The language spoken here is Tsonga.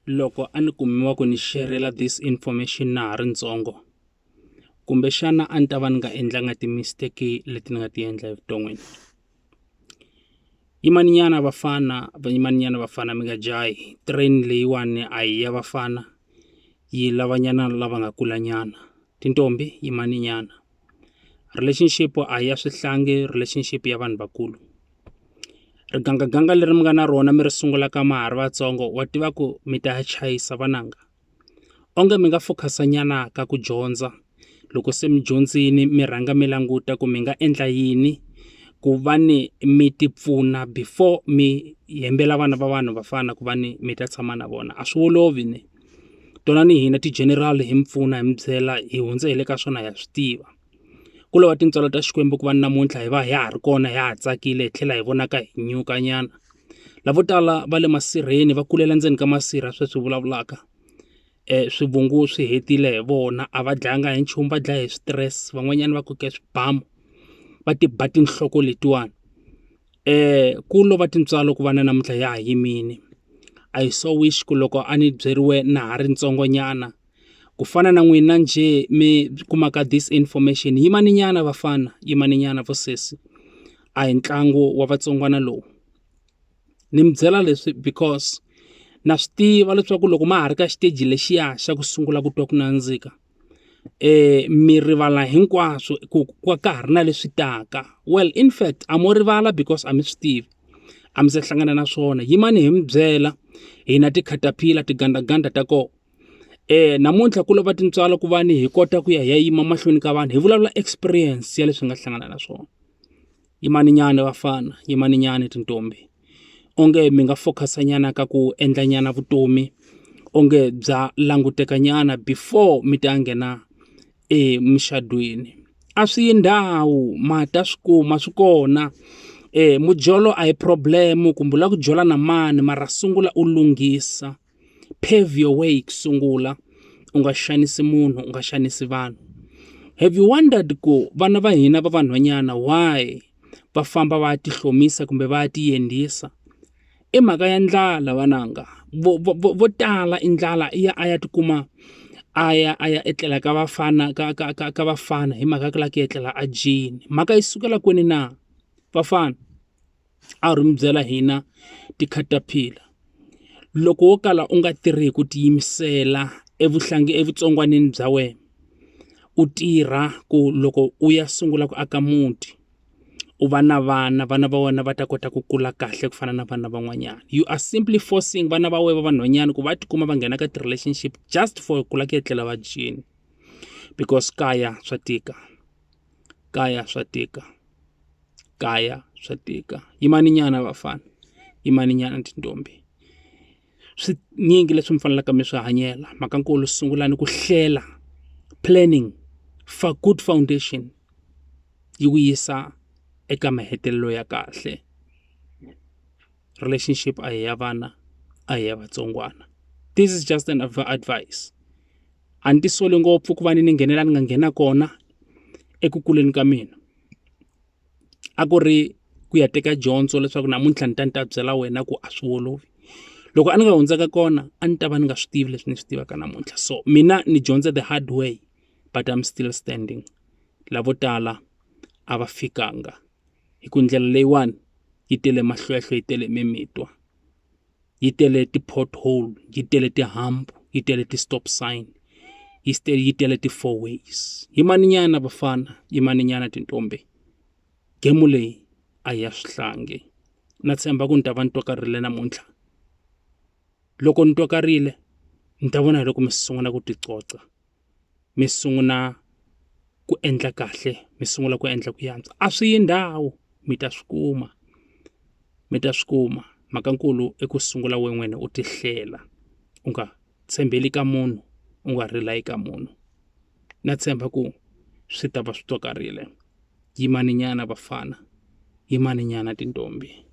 Loko a ni kumiwa ku ni xerhela this information na ha ri ntsongo kumbexana a ni ta va ni nga endlanga ti-mistake leti ni nga ti endla evuton'wini. Yimani nyana vafana yimani nyana vafana mi nga jahi train leyiwani a hi ya vafana yi lava nyana lava nga kula nyana tintombi yimani nyana relationship a hi ya swihlangi relationship ya vanhu vakulu rigangaganga leri mi nga na rona mi ri sungulaka ma ha ri vatsongo wa tiva ku mi ta ya chayisa vananga onge mi nga focus nyana ka ku dyondza loko se mi dyondzini mi rhanga mi languta ku mi nga endla yini ku va ni mi ti pfuna before mi hembela vana va vanhu vafana ku va ni mi ta tshama na vona a swi olovi ne twanani hina ti-general hi mi pfuna hi mi byela hi hundze hi le ka swona ha swi tiva ku lava tintswalo ta Xikwembu ku va namuntlha hi va ha ha ri kona ha ha tsakile hi tlhela hi vonaka hi nyuka nyana lavo tala va le masirheni va kulela ndzeni ka masirha sweswi vulavulaka swivungu swi hetile hi vona a va dlayanga hi nchumu va dlaya hi stress van'wanyana va koke swibamu va ti ba tinhloko letiwani ku lova tintswalo ku va na namuntlha ya ha yimile I so wish ku loko a ni byeriwe na ha ri ntsongo nyana ku fana na n'wina njhe mi kumaka this information yimani nyana vafana yimani nyana vosesi a hi ntlangu wa vatsongwana lowu ni mi byela leswi because na swi tiva leswaku loko ma ha ri ka xiteji lexiya xa ku sungula ku twa ku nandzika mi rivala hinkwaswo ku ka ha ri na leswi taka well in fact a mo rivala because a mi swi tivi a mi se hlangana na swona yimani hi mi byela hina ti-caterpillar tigandaganda ta kona namuntlha ku lava tintswalo ku va ni hi kota ku ya hi ya yima mahlweni ka vanhu hi vulavula experience ya leswi nga hlangana na swona yimani nyana vafana yimani nyana tintombi onge mi nga focus nyana ka ku endla nyana vutomi onge bya languteka nyana before mi ta nghena emuxadweni a swi yi ndhawu ma ta swi kuma swi kona mujolo a hi problem kumbe u lava ku jola na mani mara sungula u lunghisa pave your way ku sungula u nga xanisi munhu u nga xanisi vanhu have you wondered ku vana va hina va vanhwanyana why va famba va ya tihlomisa kumbe va ya tiendlisa i mhaka ya ndlala vananga vo vo vo tala i ndlala i ya a ya tikuma a ya a ya etlela ka vafana ka ka ka ka vafana hi mhaka ya ku lava ku etlela a dyini mhaka yi sukela kwini na vafana a ri mi byela hina ti-caterpillar loko wo kala u nga tirhi hi ku tiyimisela evuhlangi evutsongwanini bya wena u tirha ku loko u ya sungula ku aka muti u va na vana vana va wena va ta kota ku kula kahle ku fana na vana van'wanyana you are simply forcing vana va wena va vanhwanyana ku va tikuma va nghena ka ti-relationship just for ku lava ku etlela va dyini because kaya swa tika kaya swa tika kaya swa tika yimani nyana vafana yimani nyana tintombi swi nyingi leswi mi faneleke mi swi hanyela mhaka nkulu sungulani ku hlela planning for good foundation yi ku yisa eka mahetelelo ya kahle relationship a hi ya vana a hi ya vatsongwana this is just an advice a ni tisoli ngopfu ku va ni ni nghenela ni nga nghena kona eku kuleni ka mina a ku ri ku ya teka dyondzo leswaku namuntlha ni ta ni ta byela wena ku a swi olovi loko a ni nga hundzaka kona a ni ta va ni nga swi tivi leswi ni swi tivaka namuntlha so mina ni dyondze the hard way but I'm still standing lavo tala a va fikanga hi ku ndlela leyiwani yi tele mahlwehlwe yi tele mimitwa yi tele ti-pothole yi tele ti-hump yi tele ti-stop sign yi tele yi tele ti-four ways yimani nyana vafana yimani nyana tintombi gemu leyi a hi ya swihlangi na tshemba ku ni ta va ni twakarile namuntlha loko ni twakarile ni ta vona hi loko mi sungula ku ticoca mi sungula ku endla kahle mi sungula ku endla ku yantswa a swi yi ndhawu mi ta swi kuma mi ta swi kuma mhaka nkulu i ku sungula we n'wini u ti hlela u nga tshembeli ka munhu u nga rely ka munhu na tshemba ku swi ta va swi twakarile yimani nyana vafana yimani nyana tintombi.